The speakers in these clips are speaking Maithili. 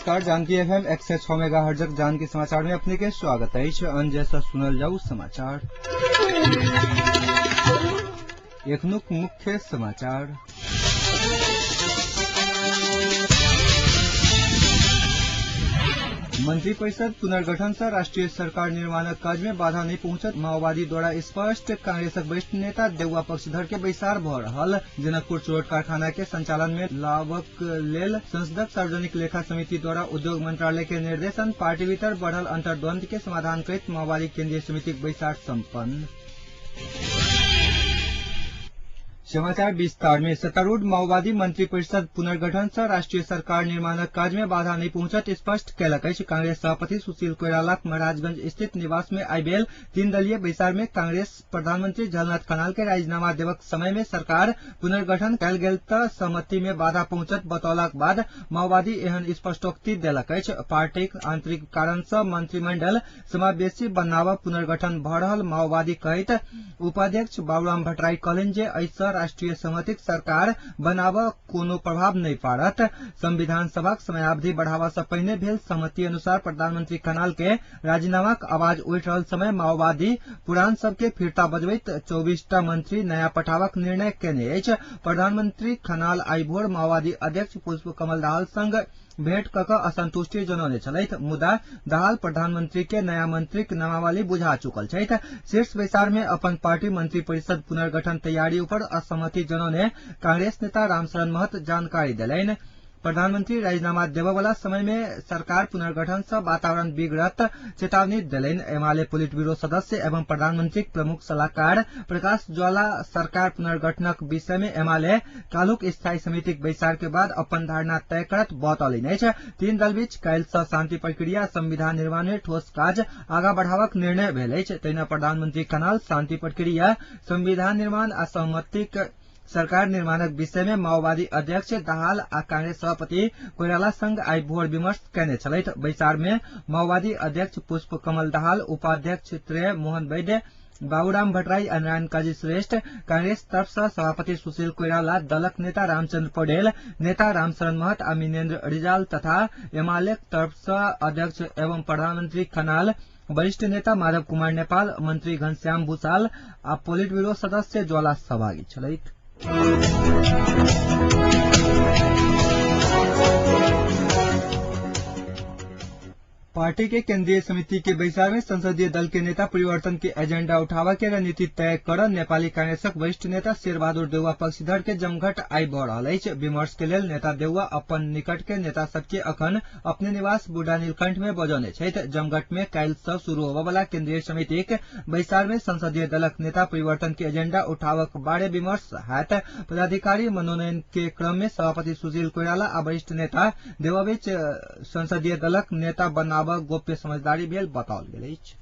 नमस्कार, जानकी एफएम 106 मेगाहर्ट्ज जानकी समाचार में अपने के स्वागत अछि। अंजय सुनल जाऊ समाचार। एखनुक मुख्य समाचार। मंत्री परिषद पुनर्गठन से राष्ट्रीय सरकार निर्माणक काज में बाधा नहीं पहुंचत माओवादी द्वारा स्पष्ट। कांग्रेसक वरिष्ठ नेता देउवा पक्षधर के बैसार भ रहल। जनकपुर चोरट कारखाना के संचालन में लाभक लेल संसदक सार्वजनिक लेखा समिति द्वारा उद्योग मंत्रालय के निर्देशन। पार्टी भीतर बढ़ल अंतर्द्वंद के समाधान करैत माओवादी केंद्रीय समितिक बैसार सम्पन्न। समाचार विस्तार में। सत्तारूढ़ माओवादी मंत्री परिषद पुनर्गठन से राष्ट्रीय सरकार निर्माणक काज में बाधा नहीं पहुंचत स्पष्ट कयलक अछि। कांग्रेस सभापति सुशील कोइरालाक महाराजगंज स्थित निवास में आइ भेल तीन दलीय बैसार में कांग्रेस प्रधानमंत्री झलनाथ खनाल के राजीनामा देवक समय में सरकार पुनर्गठन कयल गेल त सहमति में बाधा पहुंचत बतौलाक बाद माओवादी एहन स्पष्टोक्ति देलक अछि। पार्टीक आंतरिक कारण से मंत्रिमंडल समावेशी बनाव पुनर्गठन भ रहल माओवादी कहैत उपाध्यक्ष बाबूराम भट्टराई कहलनि जे एहि राष्ट्रीय सहमतिक सरकार बनाव कोनो प्रभाव नहीं पाड़त। संविधान सभाक समयावधि बढ़ावा से पहिने भेल सहमति अनुसार प्रधानमंत्री खनाल के राजीनामाक आवाज उठि रहल समय माओवादी पुरान सबके फिरता बजबैत 24टा मंत्री नया पठावक निर्णय केने अछि। प्रधानमंत्री खनाल आइ भोर माओवादी अध्यक्ष पुष्प कमल दाहाल संग भेंट क कऽ असंतुष्टि जनौने छलथि, मुदा दाहाल प्रधानमंत्री के नया मंत्रीक नामावली बुझा चुकल छथि। शीर्ष बैसार में अपन पार्टी मंत्री परिषद पुनर्गठन तैयारी ऊपर असहमति जनौने कांग्रेस नेता रामशरण महत जानकारी देलनि। प्रधानमंत्री राजीनामा देबयवला समय में सरकार पुनर्गठन से वातावरण बिगड़त चेतावनी देलनि। एमाले पोलिट ब्यूरो सदस्य एवं प्रधानमंत्रीक प्रमुख सलाहकार प्रकाश ज्वाला सरकार पुनर्गठनक विषय में एमाले काल्हुक स्थायी समितिक बैसार के बाद अपन धारणा तय करत बतौलनि अछि। तीन दल बीच काल्हि सँ शांति प्रक्रिया संविधान निर्माण में ठोस काज आगा बढ़ावक निर्णय भेल अछि। तहिना प्रधानमंत्री खनाल शांति प्रक्रिया संविधान निर्माण आ सहमतिक सरकार निर्माणक विषय में माओवादी अध्यक्ष दाहाल आ कांग्रेस सभापति कोइराला संग आइ भोर विमर्श कयने छलथि। बैसार में माओवादी अध्यक्ष पुष्प कमल दाहाल, उपाध्यक्ष त्रय मोहन वैद्य, बाबूराम भट्टराई आ नारायण काजी श्रेष्ठ, कांग्रेस तरफ से सभापति सुशील कोइराला, दलक नेता रामचंद्र पौडेल, नेता रामशरण महत आ मिनेन्द्र रिजाल तथा एमालेक तरफ से अध्यक्ष एवं प्रधानमंत्री खनाल, वरिष्ठ नेता माधव कुमार नेपाल, मंत्री घनश्याम भूषाल आ पोलिट ब्यूरो सदस्य ज्वाला सहभागी छलथि। पार्टी के केंद्रीय समिति के बैसार में संसदीय दल के नेता परिवर्तन के एजेंडा उठावा के रणनीति तय कर नेपाली कांग्रेसक वरिष्ठ नेता शेरबहादुर देउवा पक्षधर के जमघट आइ भ रहल अछि। विमर्श के लेल नेता देउवा अपन निकट के नेता सबके अखन अपने निवास बुढ़ा नीलकंठ में बजौने छथि। जमघट में काल्हि सँ शुरू होबयवला केंद्रीय समितिक बैसार में संसदीय दलक नेता परिवर्तन के एजेंडा उठावक बारे विमर्श हैत। पदाधिकारी मनोनयन के क्रम में सभापति सुशील कोइराला आ वरिष्ठ नेता देउवा बीच संसदीय दलक नेता बनाब गोप्य समझदारी भेल बताओल गेल अछि।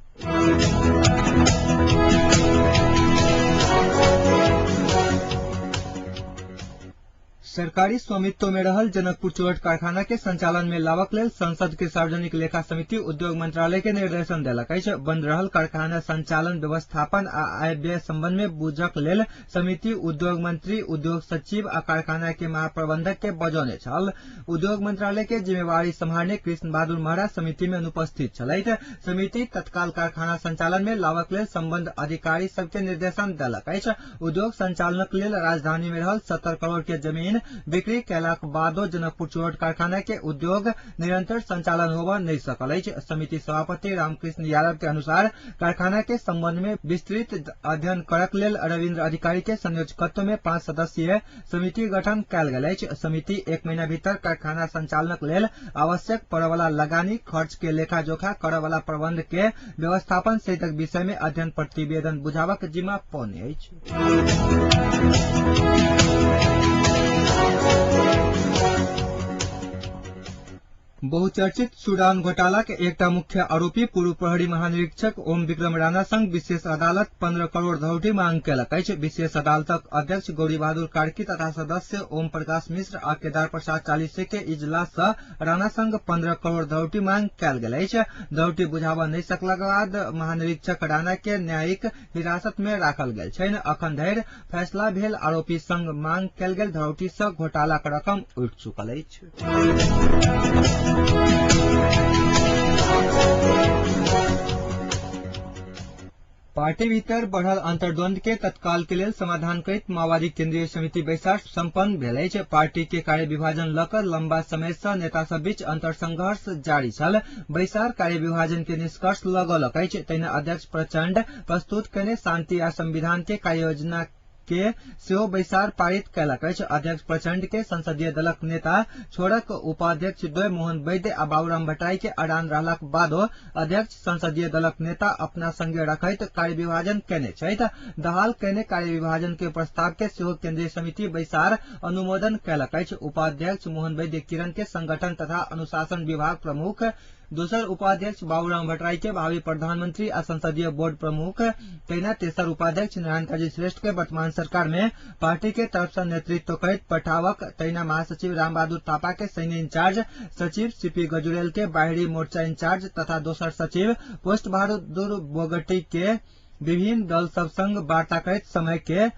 सरकारी स्वामित्व में रहल जनकपुर चोरट कारखाना के संचालन में लावक लेल संसद के सार्वजनिक लेखा समिति उद्योग मंत्रालय के निर्देशन देलक अछि। बंद रहल कारखाना संचालन व्यवस्थापन आ आय व्यय संबंध में बुझक लेल समिति उद्योग मंत्री, उद्योग सचिव आ कारखाना के महाप्रबंधक के बजौने छल। उद्योग मंत्रालय के जिम्मेवारी सम्हारने कृष्ण बहादुर महरा समिति में अनुपस्थित छलथि। समिति तत्काल कारखाना संचालन में लावक लेल संबंध अधिकारी सबके निर्देशन देलक अछि। उद्योग संचालनक लेल राजधानी में रहल 70 करोड़ के जमीन बिक्री कयलाक बादो जनकपुर चोरट कारखाना के उद्योग निरंतर संचालन होबय नहि सकल अछि। समिति सभापति रामकृष्ण यादव के अनुसार कारखाना के संबंध में विस्तृत अध्ययन करक लेल रविन्द्र अधिकारी के संयोजकत्व में 5 सदस्यीय समिति गठन कयल गेल अछि। समिति 1 महीना भीतर कारखाना संचालनक लेल आवश्यक पड़यवला लगानी खर्च के लेखा जोखा करयवला प्रबंध के व्यवस्थापन सहितक विषय में अध्ययन प्रतिवेदन बुझाबक जिम्मा पौने अछि। बहुचर्चित सुडान घोटाला के एकटा मुख्य आरोपी पूर्व प्रहरी महानिरीक्षक ओम विक्रम राणा संग विशेष अदालत 15 करोड़ धौटी मांग केलक अछि। विशेष अदालतक अध्यक्ष गौरी बहादुर कार्की तथा सदस्य ओम प्रकाश मिश्र आ केदार प्रसाद चालीसे के इजलास सँ राणा संग 15 करोड़ धौटी मांग कयल गेल अछि। धौटी बुझाबऽ नहि सकलाक बाद महानिरीक्षक राणा के न्यायिक हिरासत में राखल गेल छनि। अखन धरि फैसला भेल आरोपी संग मांग कयल गेल धौटी सँ घोटालाक रकम उठि चुकल अछि। पार्टी भीतर बढ़ल अंतर्द्वंद के तत्काल के लेल समाधान करैत माओवादी केंद्रीय समिति बैसार संपन्न भेल अछि। पार्टी के कार्य विभाजन लऽ कऽ लंबा समय सँ नेता सब बीच अंतरसंघर्ष जारी छल। बैसार कार्य विभाजन के निष्कर्ष लगौलक अछि। तहिना अध्यक्ष प्रचंड प्रस्तुत कयने शांति आ संविधान के कार्ययोजना के सेहो बैसार पारित कयलक अछि। अध्यक्ष प्रचंड के संसदीय दलक नेता छोड़क उपाध्यक्ष द्वय मोहन वैद्य आ बाबूराम भट्टराई के अड़ान रहलाक बादो अध्यक्ष संसदीय दलक नेता अपना संगे रखैत कार्य विभाजन कयने छथि। दहाल कयने कार्य विभाजन के प्रस्ताव के सेहो केंद्रीय समिति बैसार अनुमोदन कयलक अछि। उपाध्यक्ष मोहन वैद्य किरण के संगठन तथा अनुशासन विभाग प्रमुख, दोसर उपाध्यक्ष बाबूराम भट्टराई के भावी प्रधानमंत्री आ संसदीय बोर्ड प्रमुख, तहिना तेसर उपाध्यक्ष नारायण काजी श्रेष्ठ के वर्तमान सरकार में पार्टी के तरफ से नेतृत्व करैत पठावक, तहिना महासचिव रामबहादुर थापा के सैन्य इंचार्ज, सचिव सीपी गजुरेल के बाहरी मोर्चा इंचार्ज तथा दोसर सचिव पोस्ट बहादुर बोगटी के विभिन्न दल सब संग वार्ता करैत समय के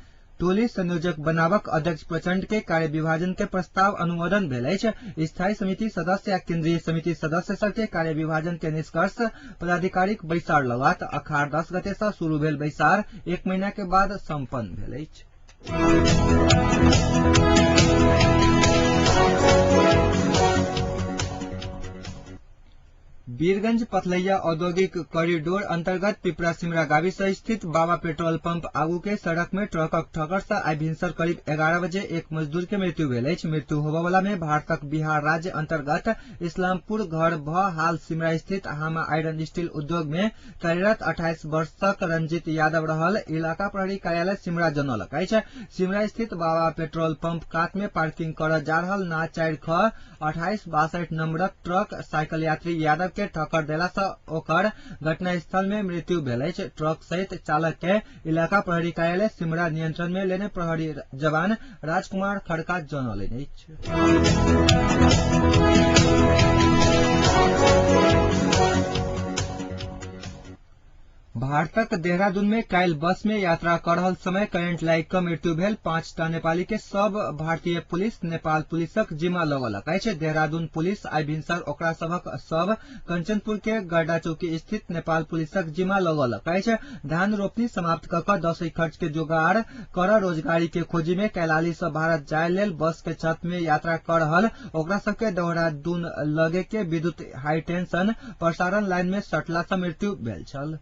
टोली संयोजक बनावक अध्यक्ष प्रचंड के कार्य विभाजन के प्रस्ताव अनुमोदन भेल अछि। स्थायी समिति सदस्य आ केंद्रीय समिति सदस्य सबके कार्य विभाजन के निष्कर्ष पदाधिकारीक बैसार लगत। अखाड़ 10 गते से शुरू भेल बैसार 1 महीना के बाद संपन्न भेल अछि। वीरगंज पथलैया औद्योगिक कॉरिडोर अंतर्गत पिपरा सिमरा गावी से स्थित बाबा पेट्रोल पंप आगू के सड़क में ट्रकक ठोकर से आइ भिनसर करीब 11 बजे एक मजदूर के मृत्यु भेल अछि। मृत्यु होबयवला में भारतक बिहार राज्य अंतर्गत इस्लामपुर घर भ हाल सिमरा स्थित हामा आयरन स्टील उद्योग में कार्यरत 28 वर्षक रंजीत यादव रहल इलाका प्रहरी कार्यालय सिमरा जनौलक अछि। सिमरा स्थित बाबा पेट्रोल पंप कात में पार्किंग करऽ जा रहल ना 4 ख 2862 नंबरक ट्रक साइकिल यात्री यादव के ठक्कर देला से ओकर घटनास्थल में मृत्यु भेल अछि। ट्रक सहित चालक के इलाका प्रहरी कार्यालय सिमरा नियंत्रण में लेने प्रहरी जवान राजकुमार खड़का जनौलनि अछि। भारतक देहरादून में काल्हि बस में यात्रा कर रहल समय करेंट लागि कऽ मृत्यु भेल 5टा नेपाली के सब भारतीय पुलिस नेपाल पुलिसक जिम्मा लगौलक अछि। देहरादून पुलिस आइ भिनसर ओकरा सभक सब कंचनपुर के गड्डा चौकी स्थित नेपाल पुलिसक जिम्मा लगौलक अछि। धान रोपनी समाप्त कऽ कऽ दसैँ खर्च के जोगाड़ कर रोजगारी के खोजी में कैलाली से भारत जाय लेल बस के छत में यात्रा कर रहल ओकरा सबके देहरादून लगे के विद्युत हाई टेंशन प्रसारण लाइन में सटला से मृत्यु भेल छल।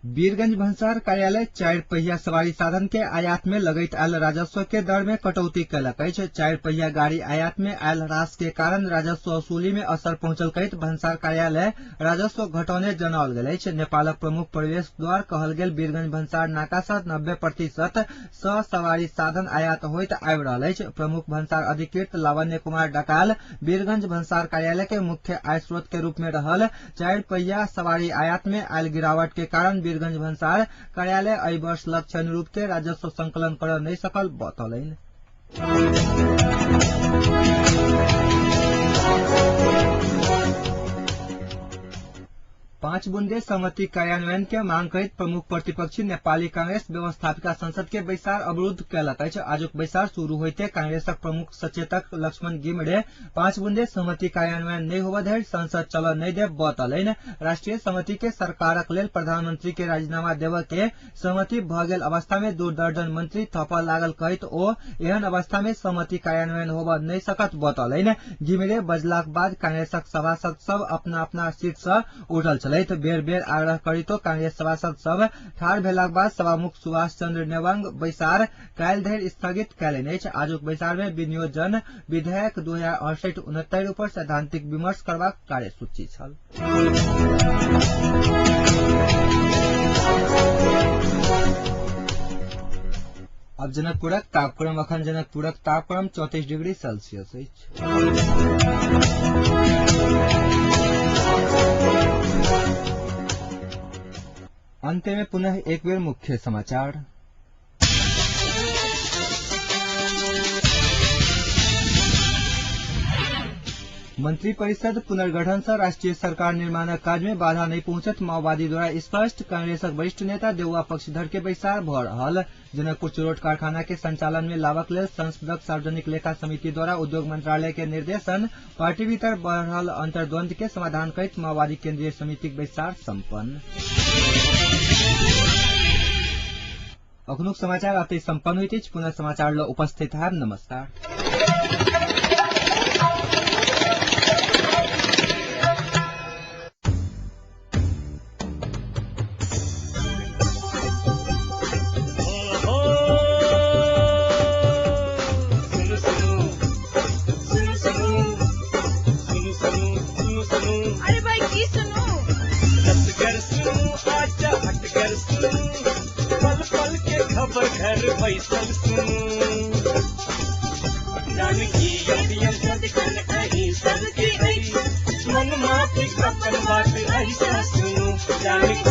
वीरगंज भन्सार कार्यालय 4 पहिया सवारी साधन के आयात में लगैत आयल राजस्व के दर में कटौती कयलक अछि। 4 पहिया गाड़ी आयात में आयल ह्रास के कारण राजस्व वसूली में असर पहुंचल कहैत भन्सार कार्यालय राजस्व घटौने जनाओल गेल अछि। नेपालक प्रमुख प्रवेश द्वार कहल गेल वीरगंज भन्सार नाका सँ 90% सँ सवारी साधन आयात होइत आबि रहल अछि। प्रमुख भन्सार अधिकृत लावण्य कुमार ढकाल वीरगंज भन्सार कार्यालय के मुख्य आय स्रोत के रूप में रहल 4 पहिया सवारी आयात में आयल गिरावट के कारण वीरगंज भन्सार कार्यालय एहि वर्ष लक्ष्य अनुरूप के राजस्व संकलन कर नहि सकल बतौलनि। पांच बुंदे सहमति कार्यान्वयन के मांग करैत प्रमुख प्रतिपक्षी नेपाली कांग्रेस व्यवस्थापिका संसद के बैसार अवरुद्ध कयलक अछि। आजुक बैसार शुरू होइते कांग्रेसक प्रमुख सचेतक लक्ष्मण घिमिरे 5 बुंदे सहमति कार्यान्वयन नहि होबय धरि संसद चलऽ नहि देब बतौलनि। राष्ट्रीय सहमति के सरकारक लेल प्रधानमंत्री के राजीनामा देबय के सहमति भऽ गेल अवस्था में 2 दर्जन मंत्री थपऽ लागल कहैत ओ एहन अवस्था में सहमति कार्यान्वयन होबय नहि सकत बतौलनि। घिमिरे बजलाक बाद कांग्रेसक सभासद सब अपना अपना सीट सँ उठल छलथि। बेर बेर आग्रह करितो कांग्रेस सभासद सब ठाढ़ भेलाक बाद सभामुख सुभाष चंद्र नेवांग बैसार काल्हि धरि स्थगित कयलनि अछि। आजुक बैसार में विनियोजन विधेयक 2068-69 पर सैद्धांतिक विमर्श करबाक कार्यसूची छल। अब जनकपुरक तापक्रम। अखन जनकपुरक तापक्रम 34 डिग्री सेल्सियस अछि। अंत में पुनः एक बेर मुख्य समाचार। मंत्री परिषद पुनर्गठन सँ राष्ट्रीय सरकार निर्माणक काज में बाधा नहि पहुंचत माओवादी द्वारा स्पष्ट। कांग्रेसक वरिष्ठ नेता देउवा पक्षधर के बैसार भ रहल। जनकपुर चुरोट कारखाना के संचालन में लाबक लेल संसदक सार्वजनिक लेखा समिति द्वारा उद्योग मंत्रालय के निर्देशन। पार्टी भीतर बढ़ल अंतर्द्वंद के समाधान करैत माओवादी केंद्रीय समितिक बैसार सम्पन्न। अखनुक समाचार अतै सम्पन्न होइत अछि। पुनः समाचार ल उपस्थित हैब। नमस्कार। अरे भाई की सुनू? पल पल के खबर घर बैसल सुनू, जानकी सबके मन माफिक अपन बात ऐसा सुनू, जानकी।